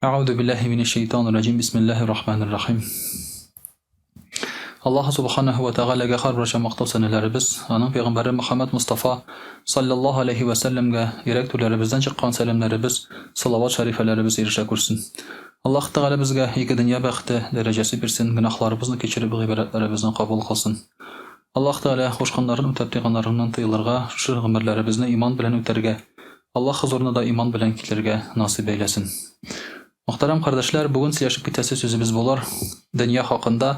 Әгъүзу биллаһи минәш шәйтанир раҗим. Бисмиллаһир рахманир рахим. Аллаһ субханаһу ва тәгаләгә һәрбер мактау сәнәләребез, аның пәйгамбәре Мөхәммәд Мустафа саллаллаһу алейхи ва сәлләмгә йөрәк түрләребездән чыккан сәламнәребез, салават шәрифәләребез ирешә күрсен. Аллаһ Тәгалә безгә ике дөнья бәхете дәрәҗәсе бирсен, гөнаһларыбызны кичереп, гыйбадәтләребезне кабул кылсын. Аллаһ Тәгалә кушканнарын үтәп, тыйганнарыннан тыелырга, шушы гомерләребезне иман белән үтәргә, Аллаһ хозурына да иман белән килергә насыйп әйләсен. Мөхтәрәм кардәшләр, бүген сөйләшеп китәсе сүзебез булыр дөнья хакында,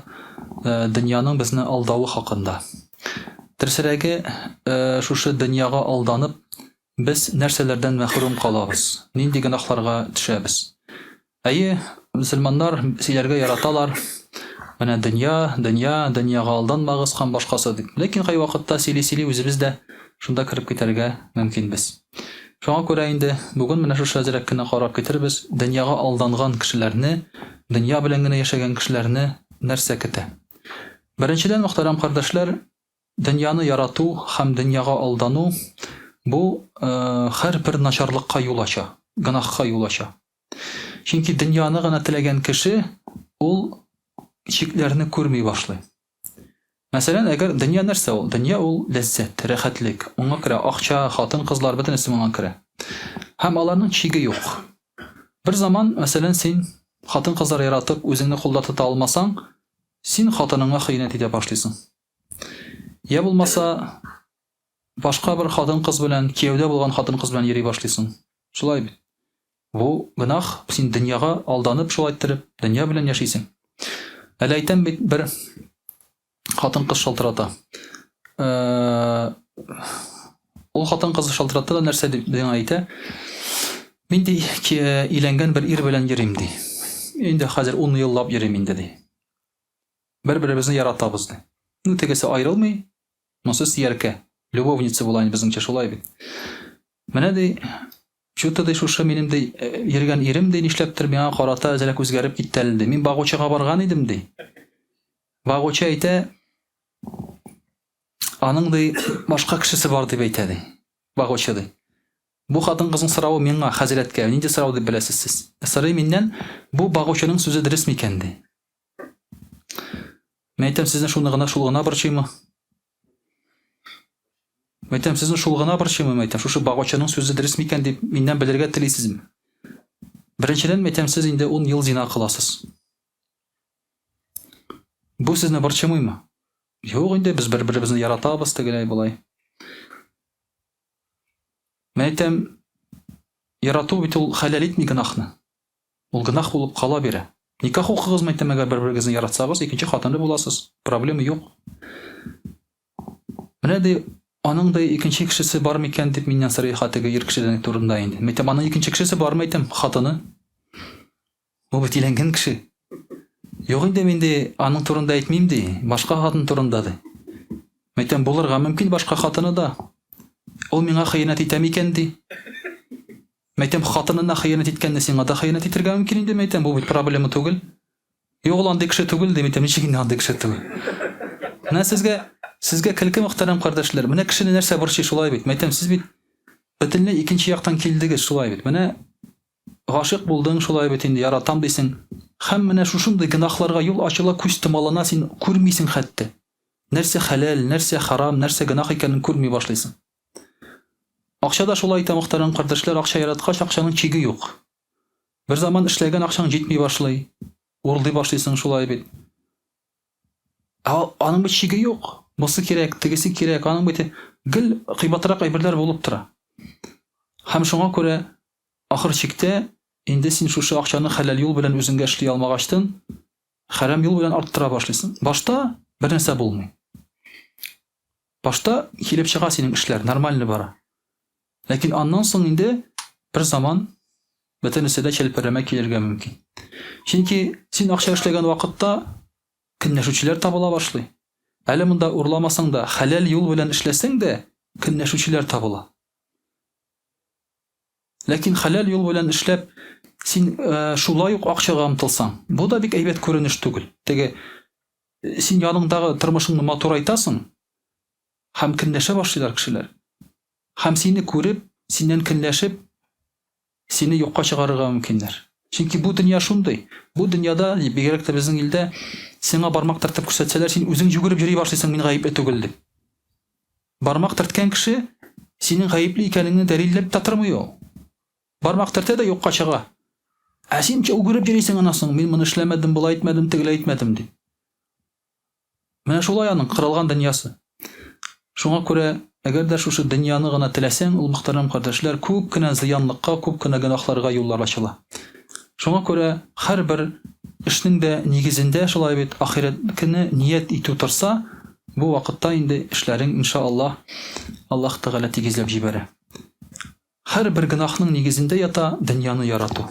э, дөньяның безне алдавы хакында. Дөресрәге, э, шушы дөньяга алданып, без нәрсәләрдән мәхрүм калабыз, нинди гөнаһларга төшәбез. Әйе, мөселманнар сөйләргә яраталар. Менә дөнья, дөнья, дөньяга алданмагыз һәм башкасы дип. Ләкин кайвакытта сөйли-сөйли үзебез дә шунда кереп китәргә мөмкинбез. Шуңа күрә инде бүген менә шушы әзрәк кенә карап китербез, дөньяга алданган кешеләрне, дөнья белән генә яшәгән кешеләрне нәрсә көтә. Беренчедән, мөхтәрәм кардәшләр, дөньяны ярату һәм дөньяга алдану бу һәрбер начарлыкка юл ача, гөнаһка юл ача. Чөнки дөньяны гына теләгән кеше ул чикләрне күрми башлый. Мәсәлән, әгәр дөнья нәрсә ул? Дөнья ул ләззәт, рәхәтлек. Моңа керә акча, хатын-кызлар, бөтенесе моңа керә. Һәм аларның чиге юк. Бер заман, мәсәлән, син хатын-кызлар яратып, үзеңне кулда тота алмасаң, син хатыныңа хыянәт итә башлыйсың. Я булмаса, башка бер хатын-кыз белән, кияүдә булган хатын-кыз белән йөри башлыйсың. Шулай бит. Бу гөнаһ, син дөньяга алданып шулай иттереп, дөнья белән яшисең. Әле әйтәм бит, бер хатын-кыз шалтырата. Э, ул хатын-кыз шалтыратты да нәрсә дип миңа әйтә? Мин ди, өйләнгән бер ир белән йөрим ди. Инде хәзер 10 еллап йөрим инде ди. Бер-беребезне яратабыз ди. Ну, тегесе аерылмый, монысы сөяркә, любовница була инде безнеңчә шулай бит. Менә ди, Чё-то ди шушы минем ди йөргән ирем ди нишләптер миңа карата әзрәк үзгәреп китте әле ди. Мин багучыга барган идем ди. Багучы әйтә, аның ди башка кешесе бар дип әйтә ди. Багучы ди. Бу хатын-кызның соравы миңа, хәзрәткә, нинди сорау дип беләсез сез? Сорый миннән, бу багучының сүзе дөрес микән ди. Мин әйтәм, сезне шуны гына, шул гына борчыймы? Мәйтәм, сезне шул гына борчыймы, мәйтәм, шушы багучының сүзе дөрес микән дип миннән белергә телисезме? Беренчедән, мәйтәм, сез инде 10 ел зина кыласыз. Бу сезне борчымыймы? Юк инде, без бер-беребезне яратабыз, тегеләй болай. Мәйтәм, ярату бит ул хәләл итми гөнаһны. Ул гөнаһ булып кала бирә. Никах укыгыз, мәйтәм, әгәр бер-берегезне яратсагыз, икенче хатынлы буласыз. Проблема юк. Менә ди, аның ди икенче кешесе бар микән дип миннән сорый теге ир кешедән турында инде. Мәйтәм, аның икенче кешесе бар мәйтәм, хатыны. Бу бит өйләнгән кеше. Юк инде мин ди, аның турында әйтмим ди, башка хатын турында ди. Мәйтәм, булырга мөмкин башка хатыны да. Ул миңа хыянәт итә микән ди. Мәйтәм, хатынына хыянәт иткәнне сиңа да хыянәт итергә мөмкин инде, мәйтәм, бу бит проблема түгел. Юк, ул андый кеше түгел, ди, мәйтәм, ничек инде андый кеше түгел? Менә сезгә, сезгә көлке, мөхтәрәм кардәшләр. Менә кешене нәрсә борчый шулай бит. Мәйтәм, сез бит бөтенләй икенче яктан килдегез, шулай бит. Менә гашыйк булдың, шулай бит инде, яратам дисең. Һәм менә шушындый гөнаһларга юл ачыла, күз томалана, син күрмисең хәтта. Нәрсә хәләл, нәрсә харам, нәрсә гөнаһ икәнен күрми башлыйсың. Акча да шулай итә, мөхтәрәм кардәшләр, акча яраткач, акчаның чиге юк. Бер заман эшләгән акчаң җитми башлый, урлый башлыйсың шулай бит. Ә аның бит чиге юк. Бусы кирәк, тегесе кирәк, аның бит гел кыйбатрак әйберләр булып тора. Һәм шуңа күрә ахыр чиктә инде син шушы акчаны хәләл юл белән үзеңгә эшли алмагачтын, хәрам юл белән арттыра башлыйсың. Башта бер нәрсә булмый. Башта килеп чыга синең эшләр, нормально бара. Ләкин аннан соң инде бер заман бөтенесе дә челпәрәмә килергә мөмкин. Чөнки син акча эшләгән вакытта көнләшүчеләр табыла башлый. Әле монда урламасаң да, хәләл юл белән эшләсәң дә, көнләшүчеләр табыла. Ләкин хәләл юл белән эшләп, син э, шулай ук акчага омтылсаң, бу да бик әйбәт күренеш түгел. Теге син яныңдагы тормышыңны матурайтасың һәм көнләшә башлыйлар кешеләр. Һәм сине күреп, синнән көнләшеп, сине юкка чыгарырга мөмкиннәр. Чөнки бу дөнья шундый. Бу дөньяда, бигрәк тә безнең илдә, сиңа бармак төртеп күрсәтсәләр, син үзең йөгереп йөри башлыйсың, мин гаепле түгел дип. Бармак төрткән кеше синең гаепле икәнеңне дәлилләп тә тормый ул. Бармак төртә дә юкка чыга. Ә син йөгереп йөрисең аннан соң, мин моны эшләмәдем, болай итмәдем, тегеләй итмәдем дип. Менә шулай аның кырылган дөньясы. Шуңа күрә, әгәр дә шушы дөньяны гына теләсәң, ул, мөхтәрәм кардәшләр, күп кенә зыянлыкка, күп кенә гөнаһларга юллар ачыла. Шуңа күрә һәрбер эшнең дә нигезендә шулай бит ахирәткене ният итү торса, бу вакытта инде эшләрең, инша Аллаһ, Аллаһ Тәгалә тигезләп җибәрә. Һәрбер гөнаһның нигезендә ята дөньяны ярату.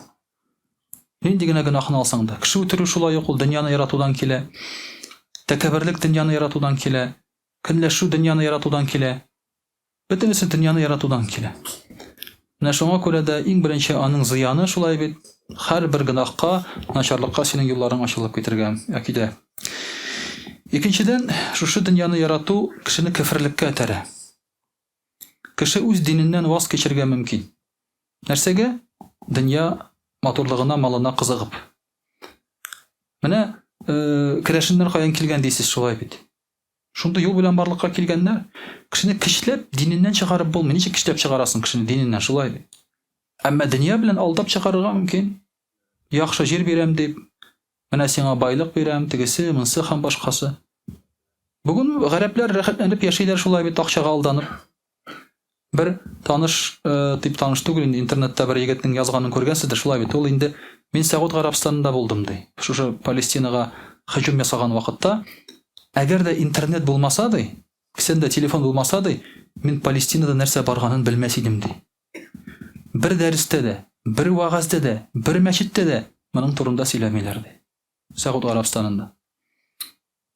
Нинди генә гөнаһны алсаң да, кеше үтерү шулай ук ул дөньяны яратудан килә. Тәкәбберлек дөньяны яратудан килә. Көнләшү дөньяны яратудан килә. Бөтенесе дөньяны яратудан килә. Менә шуңа күрә дә иң беренче аның зыяны шулай бит, һәрбер гөнаһка, начарлыкка синең юлларың ачылып китергә китә. Икенчедән, шушы дөньяны ярату кешене кеферлеккә этәрә. Кеше үз диненнән ваз кичергә мөмкин. Нәрсәгә? Дөнья матурлыгына, малына кызыгып. Менә э, керәшеннәр каян килгән дисез шулай бит. Шундый юл белән барлыкка килгәннәр. Кешене көчләп диненнән чыгарып булмый. Ничек көчләп чыгарасың кешене диненнән, шулай бит. Әмма дөнья белән алдап чыгарырга мөмкин. Яхшы җир бирәм дип, менә сиңа байлык бирәм, тегесе, монсы һәм башкасы. Бүген гарәпләр рәхәтләнеп яшиләр шулай бит акчага алданып. Бер таныш, э, дип таныш түгел инде, интернетта бер егетнең язганын күргәнсездер, шулай бит. Ул инде мин Сәгуд Гарәбстанында булдым ди. Шушы Палестинага һөҗүм ясаган вакытта, әгәр дә интернет булмаса ди, кесәмдә телефон булмаса ди, мин Палестинада нәрсә барганын белмәс идем ди. Бер дәрестә дә, бер вәгазьдә дә, бер мәчеттә дә моның турында сөйләмиләр ди. Сәгуд Гарәбстанында.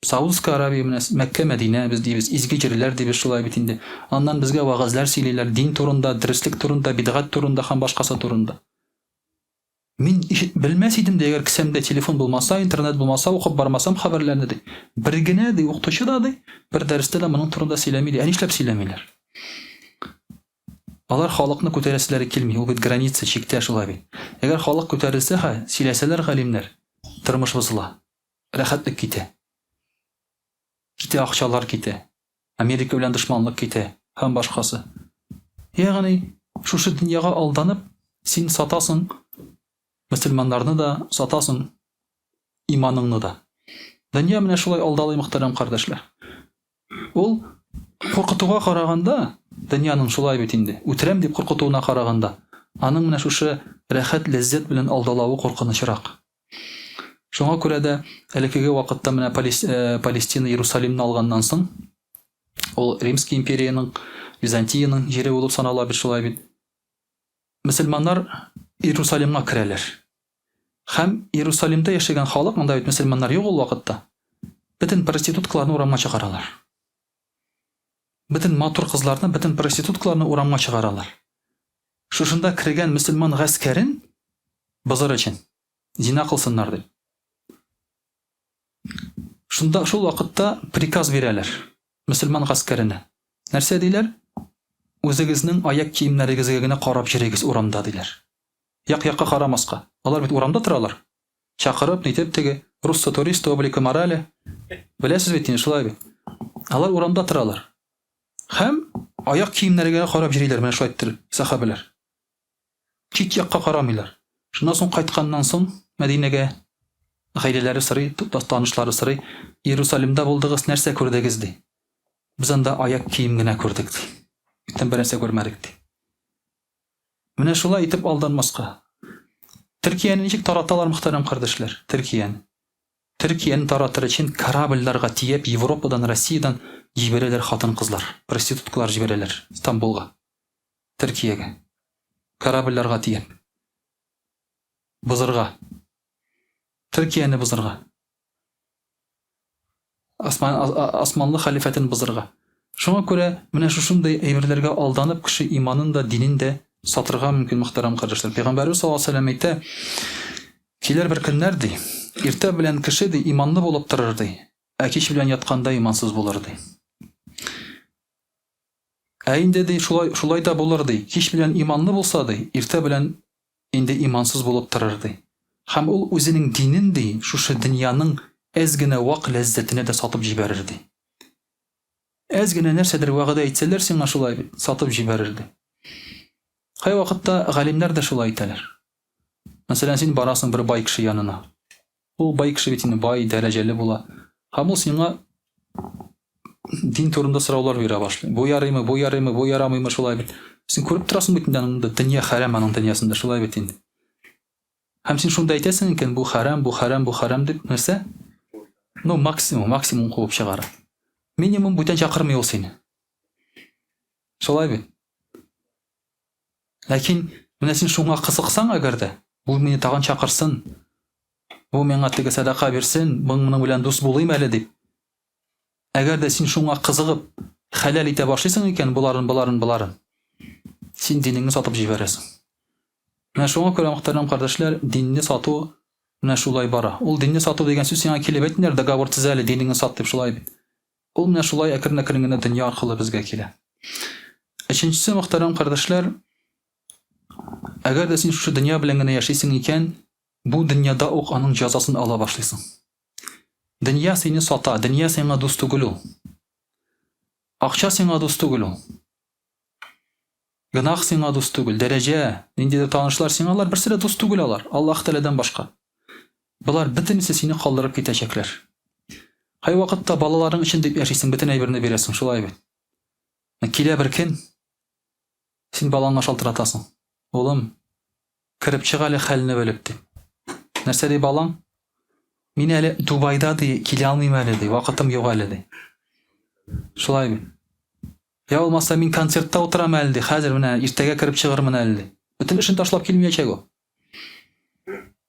Саудовская Аравия менә Мәккә, Мәдинә без дибез, изге җирләр дибез шулай бит инде. Аннан безгә вәгазьләр сөйлиләр, дин турында, дөреслек турында, бидгать турында һәм башкасы турында. Мин белмәс идем дә, әгәр кесәмдә телефон булмаса, интернет булмаса, укып бармасам хәбәрләрне ди. Бер генә ди укытучы да ди, бер дәрестә дә моның турында сөйләми ди. Ә нишләп сөйләмиләр? Алар халыкны күтәрәселәре килми, ул бит граница, чиктә шулай бит. Әгәр халык күтәрелсә, ха, сөйләсәләр галимнәр, тормыш бозыла. Рәхәтлек китә. Китә акчалар китә. Америка белән дошманлык китә һәм башкасы. Ягъни, шушы дөньяга алданып, син сатасың мөселманнарны да, сатасың иманыңны да. Дөнья менә шулай алдалый, мөхтәрәм кардәшләр. Ул куркытуга караганда, дөньяның шулай бит инде, үтерәм дип куркытуына караганда, аның менә шушы рәхәт, ләззәт белән алдалавы куркынычрак. Шуңа күрә дә элеккеге вакытта менә э, Палестина Иерусалимны алганнан соң, ул Римский империянең, Византиянең җире булып санала бит шулай бит. Мөселманнар Иерусалимга керәләр. Һәм Иерусалимда яшәгән халык, монда бит мөселманнар юк ул вакытта, бөтен проституткаларны урамга чыгаралар. Бөтен матур кызларны, бөтен проституткаларны урамга чыгаралар. Шушында кергән мөселман гаскәрен бозар өчен, зина кылсыннар дип. Шунда шул вакытта приказ бирәләр мөселман гаскәренә. Нәрсә диләр? Үзегезнең аяк киемнәрегезгә генә карап йөрегез урамда диләр. Як-якка карамаска. Алар бит урамда торалар. Чакырып, нитеп теге, руссо туристы облика морали. Беләсез бит инде, шулай бит. Алар урамда торалар. Һәм аяк киемнәргә карап йөриләр, менә шулай иттереп, сәхабәләр. Чит якка карамыйлар. Шуннан соң кайтканнан соң Мәдинәгә гаиләләре сорый, танышлары сорый, Иерусалимда булдыгыз, нәрсә күрдегез, ди. Без анда аяк кием генә күрдек, ди. Бүтән бернәрсә күрмәдек, ди. Менә шулай итеп алданмаска. Төркияне ничек тараталар, мөхтәрәм кардәшләр? Төркияне. Төркияне таратыр өчен корабльләргә тиеп Европадан, Россиядән җибәрәләр хатын-кызлар, проституткалар җибәрәләр Стамбулга. Төркиягә. Корабльләргә тиеп. Бозырга. Төркияне бозырга. Осман, Османлы хәлифәтен бозырга. Шуңа күрә менә шушындый әйберләргә алданып кеше иманын да, динен дә сатырга мөмкин, мөхтәрәм кардәшләр. Пәйгамбәрбез саллаллаһу алейһи вәсәлләм әйтә, килер бер көннәр ди, иртә белән кеше ди иманлы булып торыр ди, ә кич белән ятканда имансыз булыр ди. Ә инде ди шулай шулай да булыр ди, кич белән иманлы булса ди, иртә белән инде имансыз булып торыр ди. Һәм ул үзенең динен, ди, шушы дөньяның әз генә вак ләззәтенә дә сатып җибәрер, ди. Әз генә нәрсәдер вәгъдә итсәләр сиңа шулай бит, сатып җибәрер, ди. Кайвакытта галимнәр дә шулай итәләр. Мәсәлән, син барасың бер бай кеше янына. Ул бай кеше бит инде бай, дәрәҗәле була. Һәм ул сиңа дин турында сораулар бирә башлый. Бу ярыймы, бу ярыймы, бу ярамыймы, шулай бит. Син күреп торасың бит инде аның дөнья хәрам аның дөньясында, шулай бит инде. Һәм син шунда әйтәсең икән, бу хәрам, бу хәрам, бу хәрам дип, нәрсә? Ну, максимум, максимум куып чыгара. Минимум бүтән чакырмый ул сине. Шулай бит. Ләкин менә син шуңа кызыксаң әгәр дә, бу мине тагын чакырсын, бу миңа теге сәдака бирсен, моның белән дус булыйм әле дип. Әгәр дә син шуңа кызыгып, хәләл итә башлыйсың икән, боларын, боларын, боларын, син динеңне сатып җибәрәсең. Менә шуңа күрә, мөхтәрәм кардәшләр, динне сату менә шулай бара. Ул динне сату дигән сүз сиңа килеп әйтмиләр, договор төзә әле, динеңне сат дип, шулай бит. Ул менә шулай әкрен-әкрен генә дөнья аркылы безгә килә. Өченчесе, мөхтәрәм кардәшләр, әгәр дә син шушы дөнья белән генә яшисең икән, бу дөньяда ук аның җәзасын ала башлыйсың. Дөнья сине сата, дөнья сиңа дус түгел ул. Акча сиңа дус түгел ул. Гөнаһ сиңа дус түгел, дәрәҗә, ниндидер танышлар сиңа алар берсе дә дус түгел алар, Аллаһ Тәгаләдән башка. Болар бөтенесе сине калдырып китәчәкләр. Кайвакытта балаларың өчен дип яшисең, бөтен әйберне бирәсең, шулай бит. Килә бер көн, син балаңа шалтыратасың. Улым, кереп чык әле хәлне белеп дип. Нәрсә ди балаң? Мин әле Дубайда ди, килә алмыйм әле ди, вакытым юк әле ди. Шулай бит. Я булмаса мин концертта утырам әле ди, хәзер менә иртәгә кереп чыгырмын әле ди. Бөтен эшен ташлап килмәячәк ул.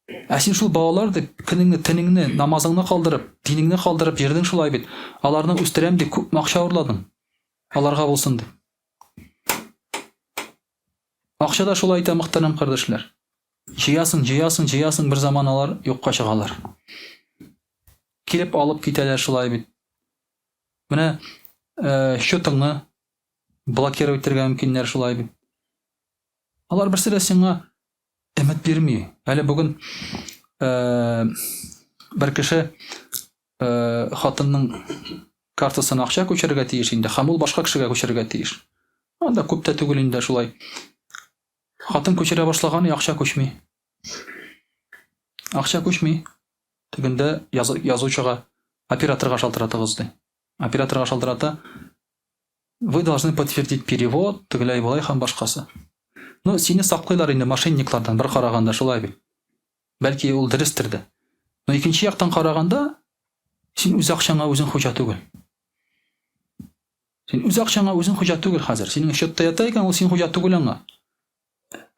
Ә син шул балалар дип, көнеңне, төнеңне, намазыңны калдырып, динеңне калдырып йөрдең шулай бит. Аларны үстерәм дип күпме акча урладың. Аларга булсын дип. Акча да шулай итә, мөхтәрәм кардәшләр. Җыясың, җыясың, җыясың, бер заман алар юкка чыгалар. Килеп алып китәләр шулай бит. Менә э, счетыңны блокировать итәргә мөмкиннәр шулай бит. Алар берсе дә сиңа өмет бирми. Әле бүген э, бер кеше э, хатынның картасына акча күчерергә тиеш инде, һәм ул башка кешегә күчерергә тиеш. Анда күп тә түгел инде шулай. Хатын күчерә башлаган, акча күчми. Акча күчми. Тегендә язучыга, операторга шалтыратыгыз ди. Операторга шалтырата. Вы должны подтвердить перевод, тегеләй болай һәм башкасы. Ну, сине саклыйлар инде мошенниклардан, бер караганда шулай бит. Бәлки ул дөрестер дә. Но икенче яктан караганда, син үз акчаңа үзең хуҗа түгел. Син үз акчаңа үзең хуҗа түгел хәзер. Синең счетта ята икән, ул син хуҗа түгел аңа.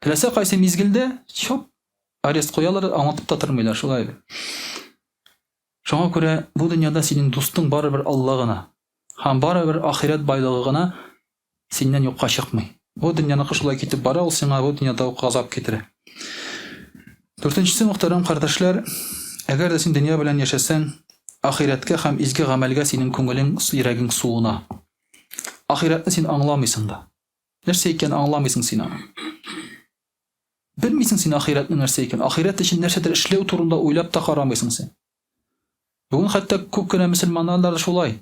Теләсә кайсы мизгелдә чоп арест куялар, аңлатып та тормыйлар, шулай бит. Шуңа күрә бу дөньяда синең дустың барыбер Алла гына. Һәм барыбер ахирәт байлыгы гына синнән юкка чыкмый. Бу дөньяныкы шулай китеп бара, ул сиңа бу дөньяда ук газап китерә. Дүртенчесе, мөхтәрәм кардәшләр, әгәр дә син дөнья белән яшәсәң, ахирәткә һәм изге гамәлгә синең күңелең, йөрәгең суына. Ахирәтне син аңламыйсың да. Нәрсә икәнен аңламыйсың син аны. Белмисең син ахирәтнең нәрсә икән. Ахирәт өчен нәрсәдер эшләү турында уйлап та карамыйсың син. Бүген хәтта күп кенә мөселманнар да шулай.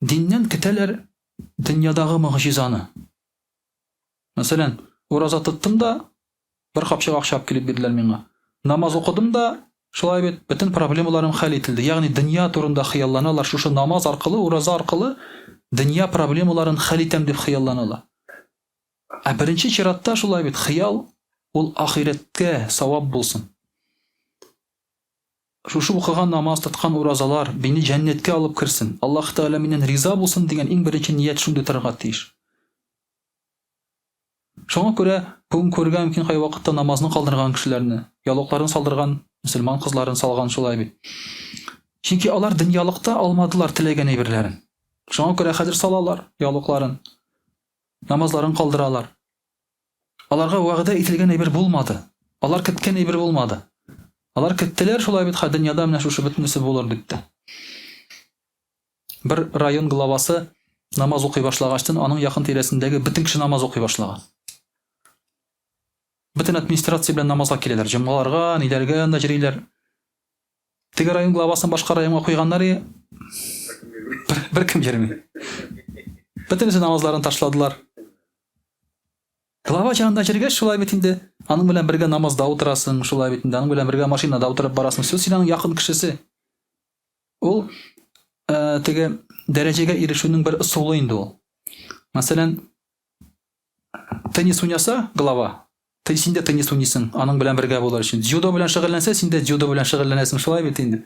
Диннән көтәләр дөньядагы могҗизаны. Мәсәлән, ураза тоттым да, бер капчык акча алып килеп бирделәр миңа. Намаз укыдым да, шулай бит, бөтен проблемаларым хәл ителде. Ягъни дөнья турында хыялланалар. Шушы намаз аркылы, ураза аркылы дөнья проблемаларын хәл итәм дип хыялланалар. Ә беренче чиратта шулай бит, хыял ул ахирәткә савап булсын. Шушы укыган намаз, тоткан уразалар мине җәннәткә алып керсен, Аллаһ Тәгалә миннән риза булсын дигән иң беренче ният шундый торырга тиеш. Шуңа күрә бүген күрергә мөмкин кайвакытта намазны калдырган кешеләрне, яулыкларын салдырган мөселман кызларын салган шулай бит. Чөнки алар дөньялыкта алмадылар теләгән әйберләрен. Шуңа күрә хәзер салалар яулыкларын. Намазларын калдыралар. Аларга вәгъдә ителгән әйбер булмады. Алар көткән әйбер булмады. Алар көттеләр шулай бит, ха дөньяда менә шушы бөтенесе булыр дип тә. Бер район главасы намаз укый башлагачтын, аның якын тирәсендәге бөтен кеше намаз укый башлаган. Бөтен администрация белән намазга киләләр. Җомгаларга, ниләргә анда йөриләр. Теге район главасын башка районга куйганнар и бер кем йөрми. Бөтенесе намазларын ташладылар. Глава җанында йөргәч, шулай бит инде. Аның белән бергә намазда утырасың, шулай бит инде. Аның белән бергә машинада утырып барасың. Все, син аның якын кешесе. Ул э, теге дәрәҗәгә ирешүнең бер ысулы инде ул. Мәсәлән, теннис уйнаса, глава, ты син дә теннис уйныйсың, аның белән бергә булыр өчен. Дзюдо белән шөгыльләнсә, син дә дзюдо белән шөгыльләнәсең, шулай бит инде.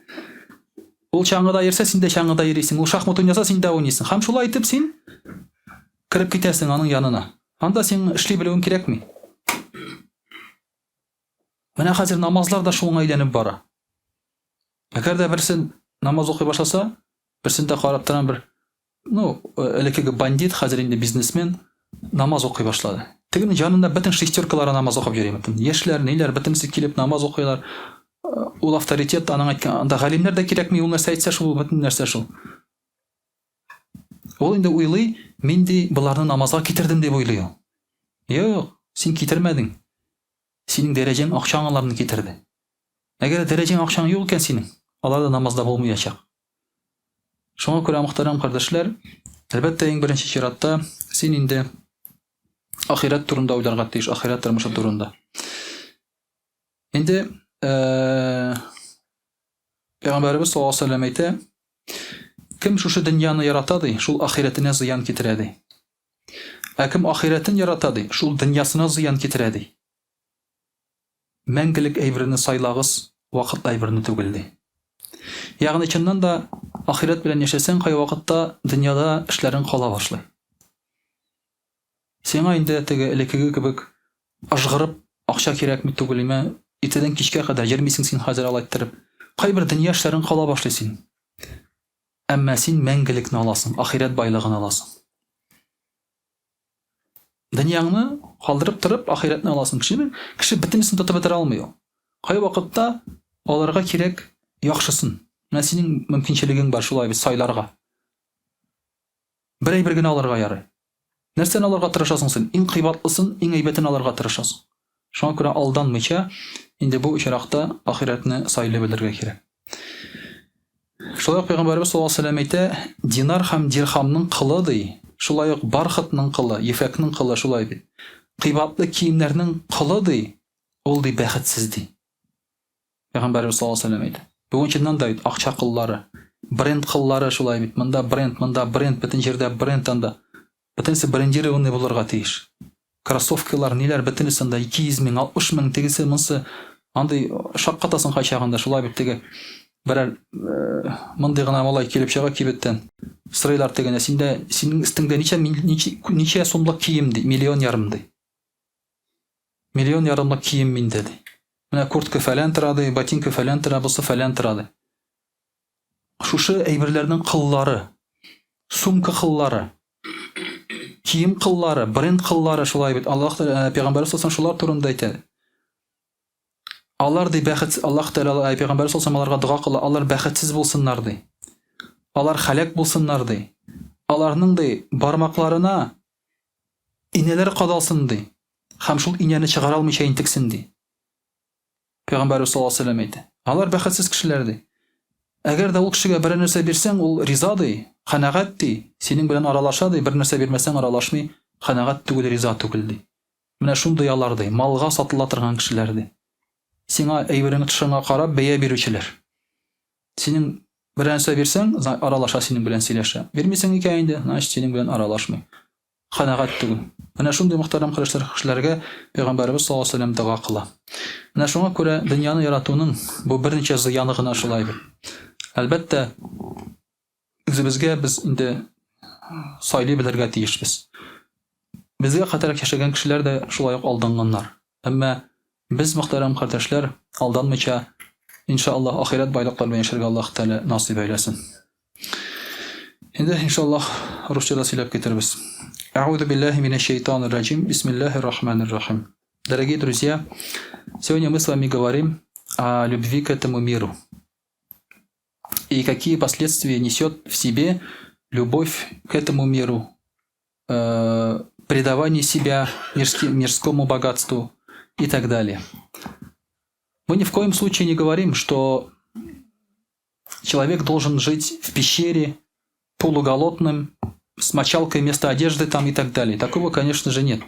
Ул чаңгыда йөрсә, син дә чаңгыда йөрисең. Ул шахмат уйнаса, син дә уйныйсың. Һәм шулай итеп син кереп китәсең аның янына. Анда син эшли белүең кирәкми. Менә хәзер намазлар да шуңа әйләнеп бара. Әгәр дә берсен намаз укый башласа, берсен дә карап торган бер, ну, элеккеге бандит, хәзер инде бизнесмен намаз укый башлады. Тегенең янында бөтен шестеркалары намаз укып йөри. Бөтен яшьләр, ниләр, бөтенесе килеп намаз укыйлар. Ул авторитет, аның әйткән, анда галимнәр дә кирәкми, ул нәрсә әйтсә шул, бөтен нәрсә шул. Ул инде уйлый, мин ди боларны намазга китердем дип уйлый ул. Юк, син китермәдең. Синең дәрәҗәң акчаң аларны китерде. Әгәр дәрәҗәң акчаң юк икән синең, алар да намазда булмаячак. Шуңа күрә, мөхтәрәм кардәшләр, әлбәттә, иң беренче чиратта син инде ахирәт турында уйларга тиеш, ахирәт тормышы турында. Инде э, Пәйгамбәребез саллаллаһу алейһи вәсәлләм әйтә, кем шушы дөньяны ярата ди, шул ахирәтенә зыян китерә ди. Ә кем ахирәтен ярата ди, шул дөньясына зыян китерә ди. Мәңгелек әйберне сайлагыз, вакытлы әйберне түгел ди. Ягъни чыннан да ахирәт белән яшәсәң, кайвакытта дөньяда эшләрең кала башлый. Сиңа инде теге элеккеге кебек ыжгырып акча кирәкми түгел име, иртәдән кичкә кадәр йөрмисең син хәзер алай иттереп. Кайбер дөнья эшләрең кала башлый син. Әмма син мәңгелекне аласың, ахирәт байлыгын аласың. Дөньяңны калдырып торып, ахирәтне аласың. Кешенең кеше бөтенесен тотып бетерә алмый ул. Кай вакытта алырга кирәк яхшысын. Менә синең мөмкинчелегең бар шулай бит сайларга. Бер әйбер генә алырга ярый. Нәрсәне алырга тырышасың син? Иң кыйбатлысын, иң әйбәтен алырга тырышасың. Шуңа күрә алданмыйча, инде бу очракта ахирәтне сайлый белергә кирәк. Шулай ук Пәйгамбәребез саллаллаһу алейһи вәсәлләм әйтә, динар һәм дирхамның кылы ди, шулай ук бархатның кылы, ефәкнең кылы шулай бит. Кыйбатлы киемнәрнең кылы ди, ул ди бәхетсез ди. Пәйгамбәребез саллаллаһу алейһи ва сәлләм әйтә. Бүген чыннан да бит акча кыллары, бренд кыллары шулай бит. Монда бренд, монда бренд, бөтен җирдә бренд анда. Бөтенесе брендированный булырга тиеш. Кроссовкилар, ниләр, бөтенесе анда 200 мең, 60 мең, тегесе, монсы. Андый шаккатасың кайчагында, шулай бит теге берәр э, мондый гына малай килеп чыга кибеттән. Сорыйлар тегене, синдә, синең өстеңдә ничә, ничә, ничә сумлык кием ди, миллион ярым ди. Миллион ярымлык кием миндә, ди. Менә куртка фәлән тора, ди, ботинка фәлән тора, бусы фәлән тора, ди. Шушы әйберләрнең кыллары, сумка кыллары, кием кыллары, бренд кыллары шулай бит. Аллаһ э, пәйгамбәр саллаллаһу шулар турында әйтә. Алар ди бәхет Аллаһ Тәгалә э, пәйгамбәр саллаллаһу аларга дога кыла, алар бәхетсез булсыннар ди. Алар халәк булсыннар ди. Аларның ди бармакларына Инәләр кадалсын, ди, һәм шул инәне чыгара алмыйча интексен, ди. Пәйгамбәребез саллаллаһу алейһи ва сәлләм әйтә. Алар бәхетсез кешеләр, ди. Әгәр дә ул кешегә берәр нәрсә бирсәң, ул риза, ди, канәгать, ди, синең белән аралаша, ди, бер нәрсә бирмәсәң, аралашмый, канәгать түгел, риза түгел, ди. Менә шундый алар, ди, малга сатыла торган кешеләр, ди. Сиңа әйбереңе тышыңа карап бәя бирүчеләр. Синең берәр нәрсә бирсәң, аралаша синең белән сөйләшә. Бирмисең икән инде, значит, синең белән аралашмый. Канәгать түгел. Менә шундый мөхтәрәм кардәшләр кешеләргә Пәйгамбәребез саллаллаһу алейһи ва сәлләм дога кыла. Менә шуңа күрә дөньяны яратуның бу берничә зыяны гына шулай бит. Әлбәттә, үзебезгә без инде сайлый белергә тиешбез. Безгә кадәр яшәгән кешеләр дә шулай ук алданганнар. Әмма без, мөхтәрәм кардәшләр, алданмыйча, иншаллаһ, ахирәт байлыклары белән яшәргә Аллаһ Тәгалә насыйп әйләсен. Инде, иншаллаһ, русча да сөйләп китербез. Әгъузу биллаһи минәш шәйтанир раҗим. Бисмиллаһир рахманир рахим. Дорогие друзья, сегодня мы с вами говорим о любви к этому миру. И какие последствия несет в себе любовь к этому миру, предавание себя мирскому богатству. и так далее. Мы ни в коем случае не говорим, что человек должен жить в пещере, полуголодным, с мочалкой вместо одежды там и так далее. Такого, конечно же, нет.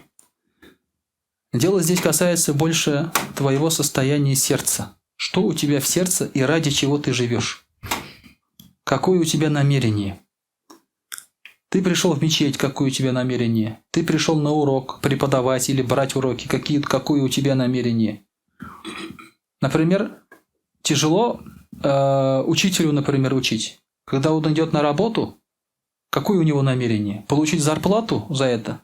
Дело здесь касается больше твоего состояния сердца. Что у тебя в сердце и ради чего ты живешь? Какое у тебя намерение? Ты пришел в мечеть, какое у тебя намерение? Ты пришел на урок преподавать или брать уроки, какое у тебя намерение? Например, тяжело учителю, например, учить. Когда он идет на работу, какое у него намерение? Получить зарплату за это?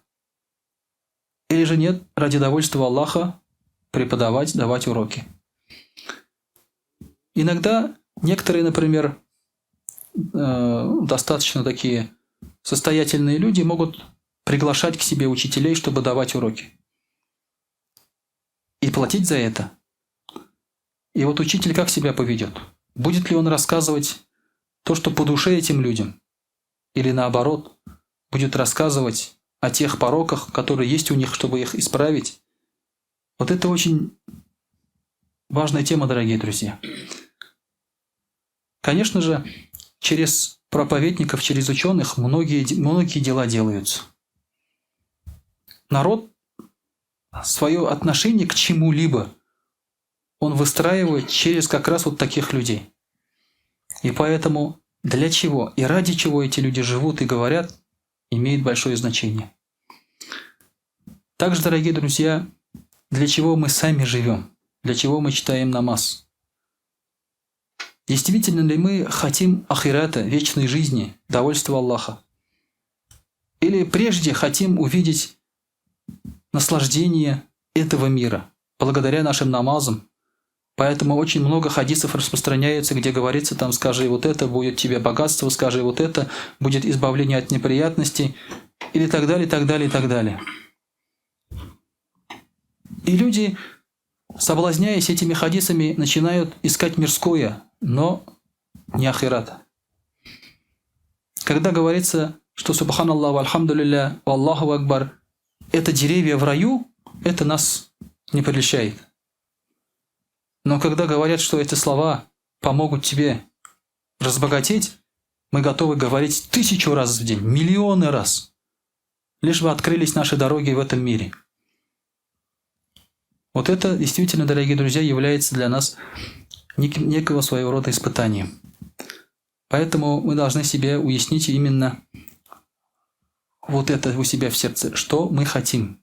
Или же нет, ради довольства Аллаха преподавать, давать уроки? Иногда некоторые, например, достаточно такие состоятельные люди могут приглашать к себе учителей, чтобы давать уроки. И платить за это. И вот учитель как себя поведет? Будет ли он рассказывать то, что по душе этим людям? Или наоборот, будет рассказывать о тех пороках, которые есть у них, чтобы их исправить? Вот это очень важная тема, дорогие друзья. Конечно же, через проповедников, через ученых многие дела делаются. Народ свое отношение к чему-либо он выстраивает через как раз вот таких людей. И поэтому для чего и ради чего эти люди живут и говорят, имеет большое значение. Также, дорогие друзья, для чего мы сами живем, для чего мы читаем намаз. Действительно ли мы хотим ахирата, вечной жизни, довольства Аллаха? Или прежде хотим увидеть наслаждение этого мира, благодаря нашим намазам? Поэтому очень много хадисов распространяется, где говорится, там, скажи вот это, будет тебе богатство, скажи вот это, будет избавление от неприятностей, или так далее, так далее, так далее. И люди, соблазняясь этими хадисами, начинают искать мирское, но не ахирата. Когда говорится, что субханаллах, альхамдулилля, Аллаху акбар, это деревья в раю, это нас не прельщает. Но когда говорят, что эти слова помогут тебе разбогатеть, мы готовы говорить 1000 раз в день, миллионы раз, лишь бы открылись наши дороги в этом мире. Вот это действительно, дорогие друзья, является для нас некого своего рода испытанием. Поэтому мы должны себе уяснить именно вот это у себя в сердце, что мы хотим.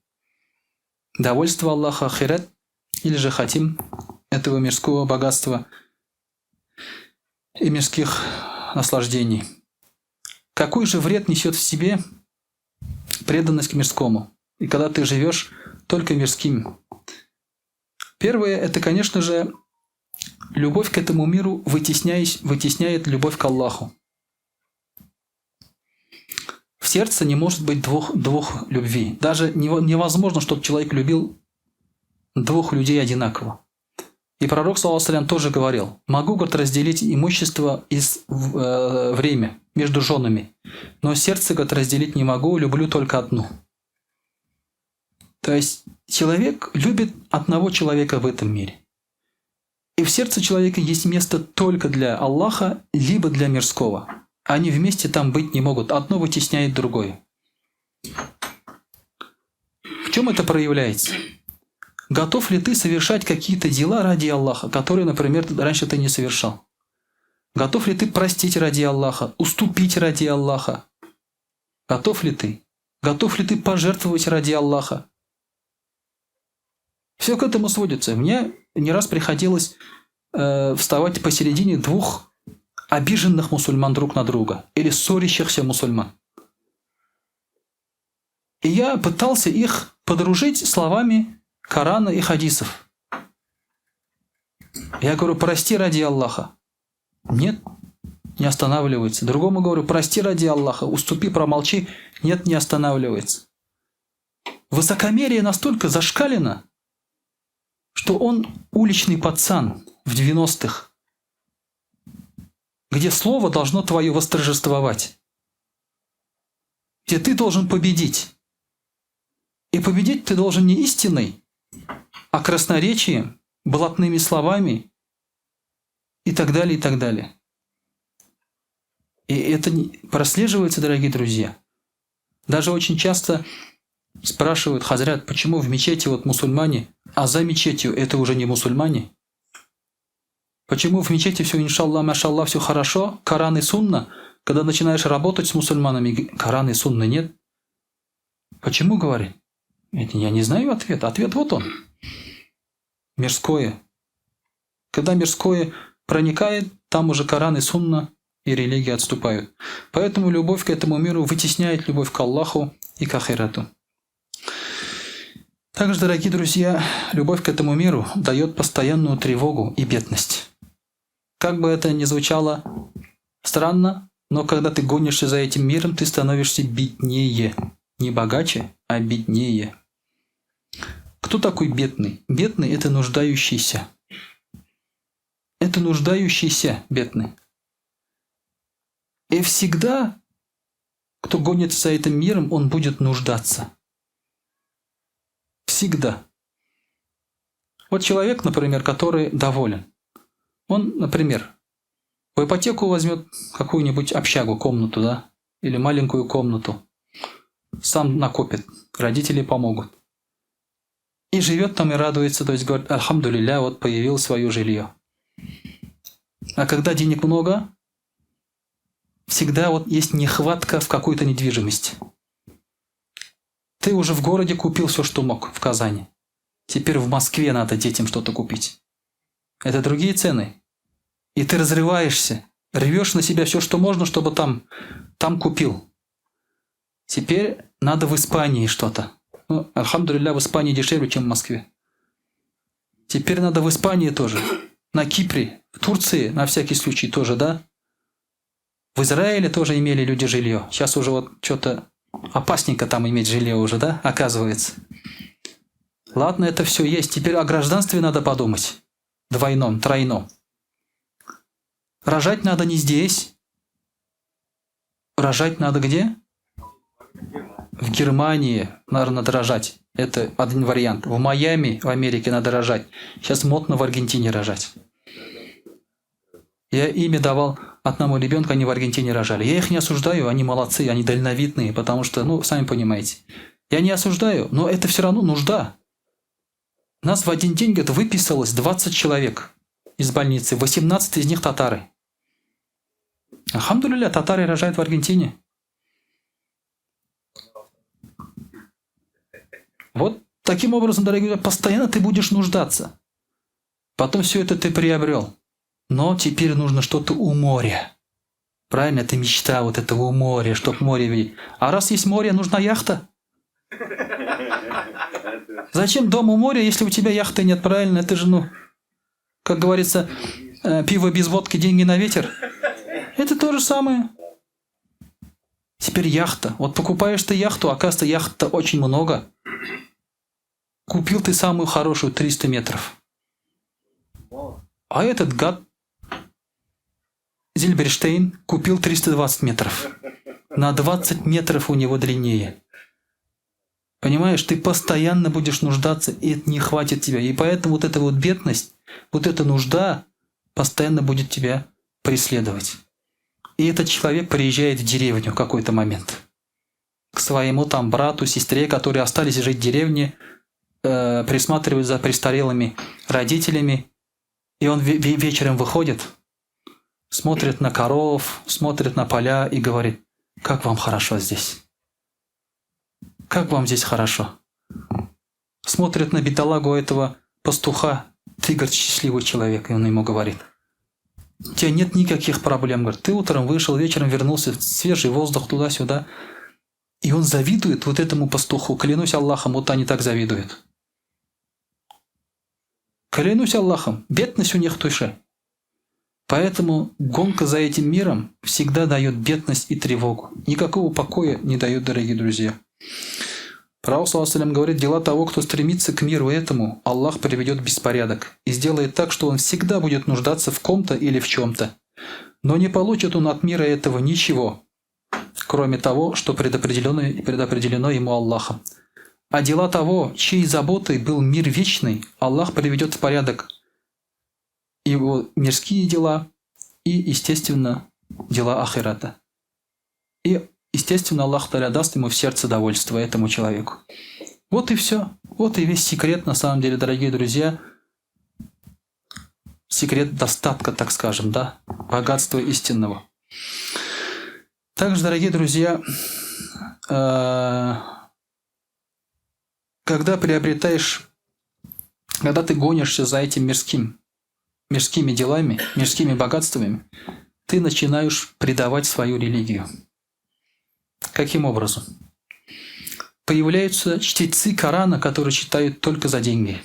Довольство Аллаха, ахират, или же хотим этого мирского богатства и мирских наслаждений. Какой же вред несет в себе преданность к мирскому? И когда ты живешь только мирским. Первое – это, конечно же, любовь к этому миру вытесняет любовь к Аллаху. В сердце не может быть двух любви. Даже невозможно, чтобы человек любил двух людей одинаково. И пророк, саллаллаху алейхи ва саллям, тоже говорил: «Могу, говорит, разделить имущество и время между женами, но сердце, говорит, разделить не могу, люблю только одну». То есть человек любит одного человека в этом мире. И в сердце человека есть место только для Аллаха, либо для мирского. Они вместе там быть не могут. Одно вытесняет другое. В чем это проявляется? Готов ли ты совершать какие-то дела ради Аллаха, которые, например, раньше ты не совершал? Готов ли ты простить ради Аллаха, уступить ради Аллаха? Готов ли ты? Готов ли ты пожертвовать ради Аллаха? Все к этому сводится. Мне не раз приходилось вставать посередине двух обиженных мусульман друг на друга или ссорящихся мусульман. И я пытался их подружить словами Корана и хадисов. Я говорю: прости ради Аллаха. Нет, не останавливается. Другому говорю: прости ради Аллаха, уступи, промолчи. Нет, не останавливается. Высокомерие настолько зашкалено, что он уличный пацан в 90-х, где слово должно твое восторжествовать, где ты должен победить. И победить ты должен не истиной, А красноречием, блатными словами и так далее, и так далее. И это прослеживается, дорогие друзья. Даже очень часто спрашивают, хазрят, почему в мечети вот мусульмане, а за мечетью это уже не мусульмане? Почему в мечети все иншалла, машалла, все хорошо, Коран и сунна, когда начинаешь работать с мусульманами, Коран и сунны нет? Почему, говорит? Это я не знаю ответ. Ответ вот он. Мирское. Когда мирское проникает, там уже Коран и сунна и религия отступают. Поэтому любовь к этому миру вытесняет любовь к Аллаху и к Ахирату. Также, дорогие друзья, любовь к этому миру дает постоянную тревогу и бедность. Как бы это ни звучало странно, но когда ты гонишься за этим миром, ты становишься беднее. Не богаче, а беднее. Кто такой бедный? Бедный – это нуждающийся. Это нуждающийся бедный. И всегда, кто гонится за этим миром, он будет нуждаться. Всегда. Вот человек, например, который доволен. Он, например, в ипотеку возьмет какую-нибудь общагу, комнату, да, или маленькую комнату. Сам накопит, родители помогут. И живет там и радуется, то есть говорит, альхамдулилля, вот появил свое жилье. А когда денег много, всегда вот есть нехватка в какой-то недвижимости. Ты уже в городе купил все, что мог в Казани. Теперь в Москве надо детям что-то купить. Это другие цены. И ты разрываешься, рвешь на себя все, что можно, чтобы там купил. Теперь надо в Испании что-то. Ну, альхамдулилля, в Испании дешевле, чем в Москве. Теперь надо в Испании тоже. На Кипре, в Турции, на всякий случай тоже, да? В Израиле тоже имели люди жилье. Сейчас уже вот что-то опасненько там иметь жилье уже, да, оказывается. Ладно, это все есть. Теперь о гражданстве надо подумать. Двойном, тройном. Рожать надо не здесь. Рожать надо где? В Германии, наверное, надо рожать. Это один вариант. В Майами, в Америке надо рожать. Сейчас модно в Аргентине рожать. Я имя давал одному ребенку, они в Аргентине рожали. Я их не осуждаю, они молодцы, они дальновидные, потому что, ну, сами понимаете. Я не осуждаю, но это все равно нужда. Нас в один день, говорит, выписалось 20 человек из больницы, 18 из них татары. Альхамдулилля, татары рожают в Аргентине. Вот таким образом, дорогие друзья, постоянно ты будешь нуждаться. Потом все это ты приобрел. Но теперь нужно что-то у моря. Правильно? Это мечта вот этого у моря, чтоб море видеть. А раз есть море, нужна яхта. Зачем дом у моря, если у тебя яхты нет? Правильно? Это же, ну, как говорится, пиво без водки, деньги на ветер. Это то же самое. Теперь яхта. Вот покупаешь ты яхту, оказывается, яхт-то очень много. Купил ты самую хорошую 300 метров. А этот гад Зильберштейн купил 320 метров. На 20 метров у него длиннее. Понимаешь, ты постоянно будешь нуждаться, и это не хватит тебя. И поэтому вот эта вот бедность, вот эта нужда постоянно будет тебя преследовать. И этот человек приезжает в деревню в какой-то момент. К своему там брату, сестре, которые остались жить в деревне, присматривают за престарелыми родителями. И он вечером выходит, смотрит на коров, смотрит на поля и говорит, как вам хорошо здесь. Как вам здесь хорошо. Смотрит на бедолагу этого пастуха, ты, говорит, счастливый человек, и он ему говорит. У тебя нет никаких проблем, говорит, ты утром вышел, вечером вернулся, свежий воздух туда-сюда. И он завидует вот этому пастуху. Клянусь Аллахом, вот они так завидуют. Клянусь Аллахом, бедность у них в душе. Поэтому гонка за этим миром всегда дает бедность и тревогу. Никакого покоя не дает, дорогие друзья. Пророк саллаллаху алейхи ва саллям говорит, дела того, кто стремится к миру этому, Аллах приведет в беспорядок и сделает так, что он всегда будет нуждаться в ком-то или в чем-то. Но не получит он от мира этого ничего, кроме того, что предопределено ему Аллахом. А дела того, чьей заботой был мир вечный, Аллах приведет в порядок его мирские дела и, естественно, дела ахирата. И, естественно, Аллах Таля даст ему в сердце довольство этому человеку. Вот и все. Вот и весь секрет, на самом деле, дорогие друзья. Секрет достатка, так скажем, да? Богатства истинного. Также, дорогие друзья, когда приобретаешь, когда ты гонишься за этим мирским, мирскими делами, мирскими богатствами, ты начинаешь предавать свою религию. Каким образом? Появляются чтецы Корана, которые читают только за деньги.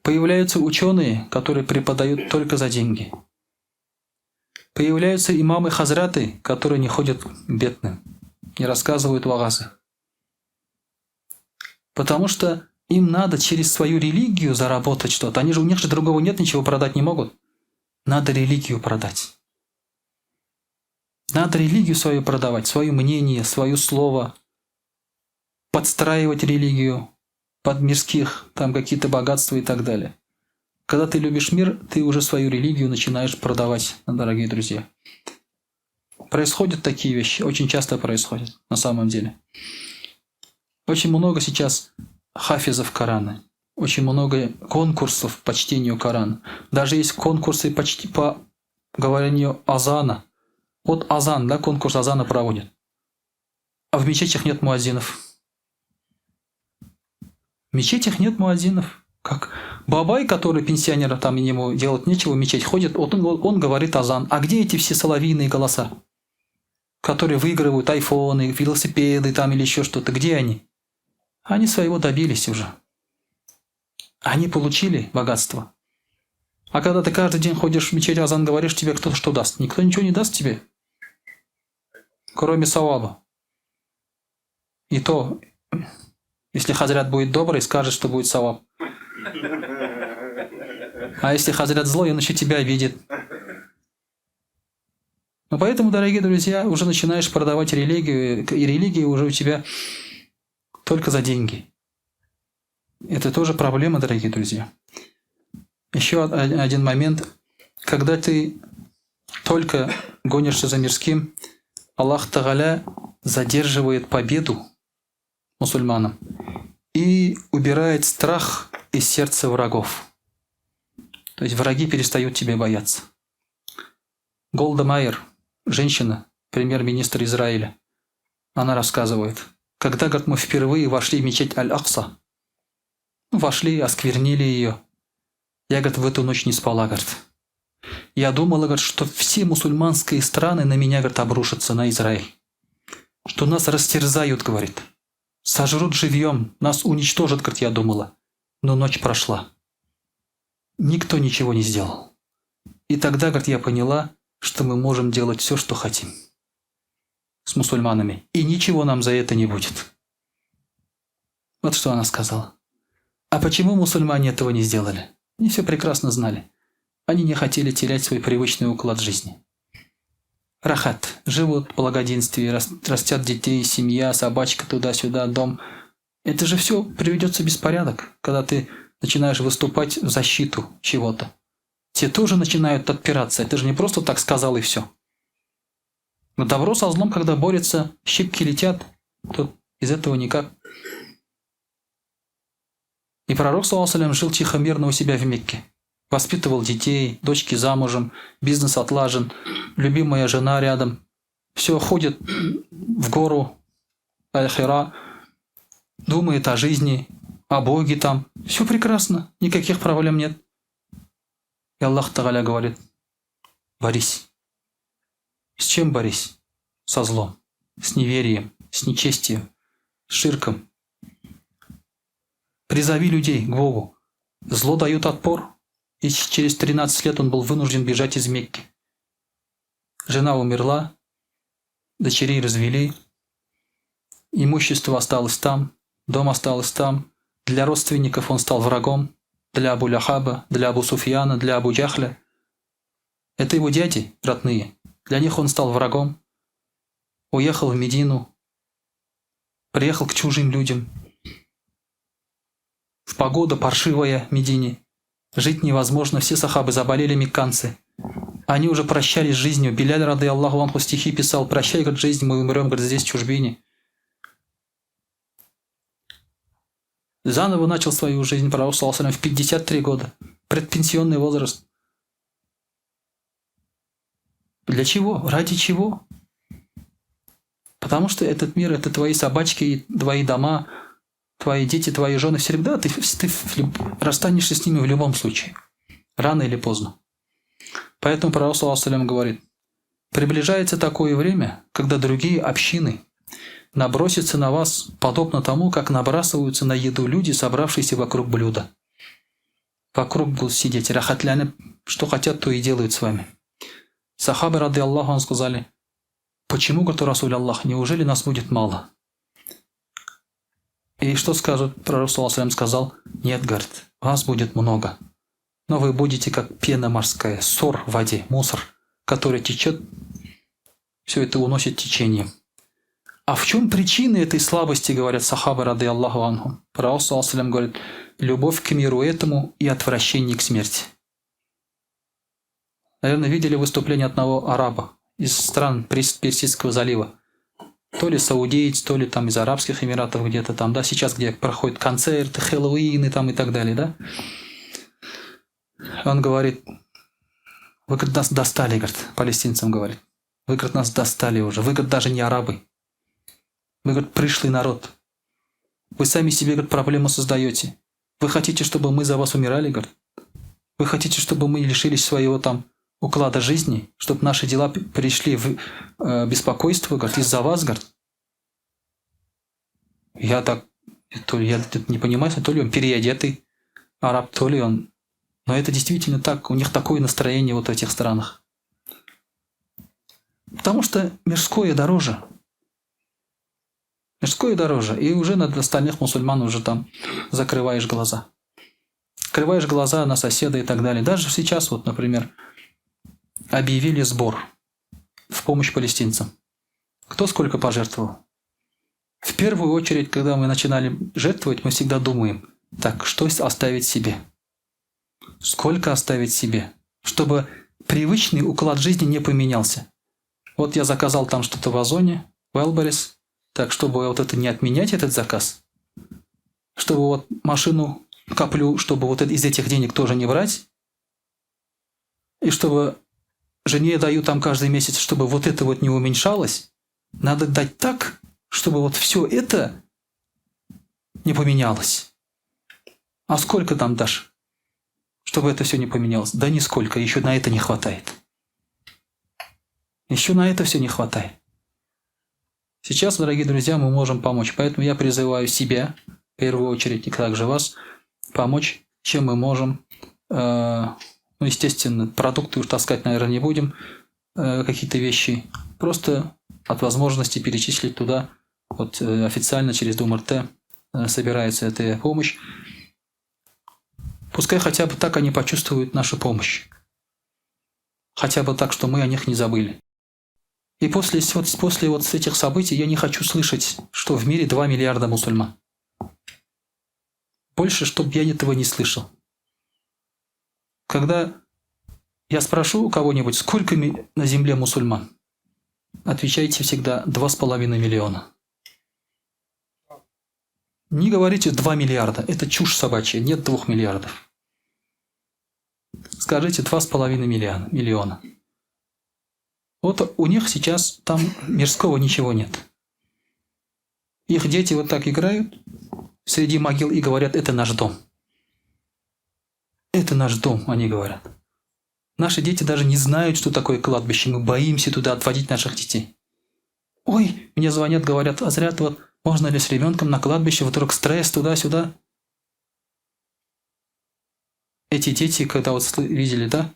Появляются ученые, которые преподают только за деньги. Появляются имамы-хазраты, которые не ходят к бедным, не рассказывают вагазы. Потому что им надо через свою религию заработать что-то. Они же, у них же другого нет, ничего продать не могут. Надо религию продать. Надо религию свою продавать, свое мнение, свое слово. Подстраивать религию под мирских, там какие-то богатства и так далее. Когда ты любишь мир, ты уже свою религию начинаешь продавать, дорогие друзья. Происходят такие вещи, очень часто происходят на самом деле. Очень много сейчас хафизов Корана, очень много конкурсов по чтению Корана. Даже есть конкурсы по говорению азана. Вот азан, да, конкурс азана проводят. А в мечетях нет муазинов. В мечетях нет муазинов. Как бабай, который пенсионер, там ему делать нечего, в мечеть ходит, вот он говорит азан. А где эти все соловьиные голоса, которые выигрывают айфоны, велосипеды там или еще что-то? Где они? Они своего добились уже. Они получили богатство. А когда ты каждый день ходишь в мечеть, азан говоришь, тебе кто что даст? Никто ничего не даст тебе, кроме саваба. И то, если хазрят будет добрый, скажет, что будет саваб. А если хазрят злой, он еще тебя обидит. Но поэтому, дорогие друзья, уже начинаешь продавать религию, и религия уже у тебя только за деньги. Это тоже проблема, дорогие друзья. Еще один момент. Когда ты только гонишься за мирским, Аллах Тагаля задерживает победу мусульманам и убирает страх из сердца врагов. То есть враги перестают тебя бояться. Голда Майер, женщина, премьер-министр Израиля, она рассказывает, когда, говорит, мы впервые вошли в мечеть Аль-Акса, вошли, осквернили ее. Я, говорит, в эту ночь не спала, говорит. Я думала, говорит, что все мусульманские страны на меня, говорит, обрушатся, на Израиль. Что нас растерзают, говорит. Сожрут живьем, нас уничтожат, говорит, я думала. Но ночь прошла. Никто ничего не сделал. И тогда, говорит, я поняла, что мы можем делать все, что хотим с мусульманами. И ничего нам за это не будет. Вот что она сказала. А почему мусульмане этого не сделали? Они все прекрасно знали. Они не хотели терять свой привычный уклад жизни. Рахат. Живут в благоденствии, растят детей, семья, собачка туда-сюда, дом. Это же все приведется в беспорядок, когда ты начинаешь выступать в защиту чего-то. Те тоже начинают отпираться. Это же не просто так сказал и все. Но добро со злом, когда борется, щепки летят, то из этого никак. И пророк, саллаллаху алейхи ва саллям, жил тихо, мирно у себя в Мекке. Воспитывал детей, дочки замужем, бизнес отлажен, любимая жена рядом. Все, ходит в гору Аль-Хира, думает о жизни, о Боге там. Все прекрасно, никаких проблем нет. И Аллах Тагаля говорит, борись. С чем борись? Со злом, с неверием, с нечестием, с ширком. Призови людей к Богу. Зло дает отпор. И через 13 лет он был вынужден бежать из Мекки. Жена умерла, дочерей развели, имущество осталось там, дом осталось там. Для родственников он стал врагом, для Абу Ляхаба, для Абу Суфьяна, для Абу Джахля. Это его дяди родные. Для них он стал врагом. Уехал в Медину. Приехал к чужим людям. В погода паршивая в Медине. Жить невозможно, все сахабы заболели мекканцы. Они уже прощались с жизнью. Беляль, рады Аллаху анху, стихи писал. «Прощай, говорит, жизнь, мы умрем, говорит, здесь, в чужбине». Заново начал свою жизнь пророк, саллаллаху в 53 года. Предпенсионный возраст. Для чего? Ради чего? Потому что этот мир – это твои собачки, твои дома, твои дети, твои жены. Всегда ты расстанешься с ними в любом случае. Рано или поздно. Поэтому пророк, саллаллаху говорит, приближается такое время, когда другие общины набросятся на вас, подобно тому, как набрасываются на еду люди, собравшиеся вокруг блюда. Вокруг будут сидеть, рахатляны, что хотят, то и делают с вами. Сахабы, рады Аллаху, сказали, почему, говорит Расуль Аллах, неужели нас будет мало? И что скажет пророк, саллаллаху сказал, нет, говорит, вас будет много, но вы будете как пена морская, сор в воде, мусор, который течет, все это уносит течением. А в чем причина этой слабости, говорят сахабы, рады Аллаху анху? Пророк, саллаллаху говорит, любовь к миру этому и отвращение к смерти. Наверное, видели выступление одного араба из стран Персидского залива. То ли саудиец, то ли там из Арабских Эмиратов где-то там, да, сейчас где проходят концерты, Хэллоуины там и так далее, да. Он говорит, вы, говорит, нас достали, говорит, палестинцам говорит. Вы, говорит, нас достали уже, вы, говорит, даже не арабы. Вы, говорит, пришлый народ. Вы сами себе, говорит, проблему создаете. Вы хотите, чтобы мы за вас умирали, говорит? Вы хотите, чтобы мы лишились своего там уклада жизни, чтобы наши дела пришли в беспокойство, говорит, из-за вас, говорит? Я так, то ли я не понимаю, то ли он переодетый араб, то ли он... Но это действительно так, у них такое настроение вот в этих странах. Потому что мирское дороже. Мирское дороже. И уже на остальных мусульман уже там закрываешь глаза. Закрываешь глаза на соседа и так далее. Даже сейчас, вот, например, объявили сбор в помощь палестинцам. Кто сколько пожертвовал? В первую очередь, когда мы начинали жертвовать, мы всегда думаем, так, что оставить себе? Сколько оставить себе? Чтобы привычный уклад жизни не поменялся. Вот я заказал там что-то в Озоне, в Wildberries, так, чтобы вот это не отменять, этот заказ, чтобы вот машину коплю, чтобы вот из этих денег тоже не брать, и чтобы жене даю там каждый месяц, чтобы вот это вот не уменьшалось, надо дать так, чтобы вот все это не поменялось. А сколько там дашь, чтобы это все не поменялось? Да нисколько, еще на это не хватает. Еще на это все не хватает. Сейчас, дорогие друзья, мы можем помочь. Поэтому я призываю себя, в первую очередь, и также вас, помочь, чем мы можем. Ну, естественно, продукты уж таскать, наверное, не будем, какие-то вещи. Просто от возможности перечислить туда, вот официально через Дом РТ собирается эта помощь. Пускай хотя бы так они почувствуют нашу помощь. Хотя бы так, что мы о них не забыли. И после вот этих событий я не хочу слышать, что в мире 2 миллиарда мусульман. Больше, чтобы я этого не слышал. Когда я спрошу у кого-нибудь, сколько на земле мусульман, отвечайте всегда 2,5 миллиона. Не говорите 2 миллиарда, это чушь собачья, нет 2 миллиардов. Скажите 2,5 миллиона. Вот у них сейчас там мирского ничего нет. Их дети вот так играют среди могил и говорят, это наш дом. Это наш дом, они говорят. Наши дети даже не знают, что такое кладбище. Мы боимся туда отводить наших детей. Ой, мне звонят, говорят, а зря вот можно ли с ребенком на кладбище, вдруг стресс туда-сюда. Эти дети, когда вот видели, да,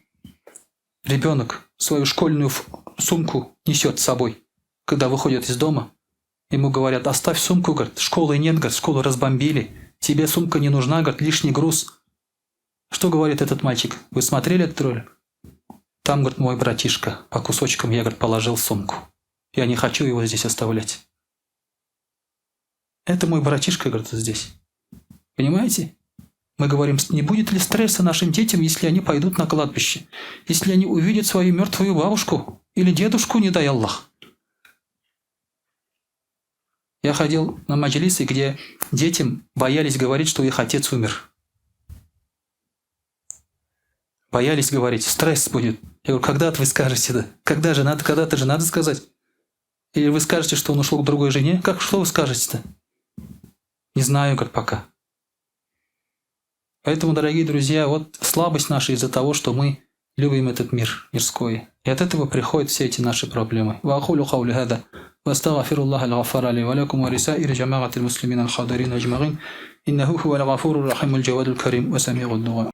ребенок свою школьную сумку несет с собой, когда выходит из дома. Ему говорят, оставь сумку, говорит, школы нет, говорит, школу разбомбили, тебе сумка не нужна, говорит, лишний груз. Что говорит этот мальчик? Вы смотрели этот ролик? Там, говорит, мой братишка, по кусочкам я, говорит, положил сумку. Я не хочу его здесь оставлять. Это мой братишка, говорит, здесь. Понимаете? Мы говорим, не будет ли стресса нашим детям, если они пойдут на кладбище? Если они увидят свою мертвую бабушку или дедушку, не дай Аллах. Я ходил на маджлисы, где детям боялись говорить, что их отец умер. Боялись говорить, стресс будет. Я говорю, когда вы скажете, да? Когда же надо, когда-то же надо сказать. Или вы скажете, что он ушел к другой жене? Как, что вы скажете-то? Не знаю, как пока. Поэтому, дорогие друзья, вот слабость наша из-за того, что мы любим этот мир мирской. И от этого приходят все эти наши проблемы. وأقول قولي هذا وأستغفر الله الغفار لي ولكم ولسائر جماعة المسلمين الحاضرين أجمعين إنه هو الغفور الرحيم الجواد الكريم وسميع الدعاء.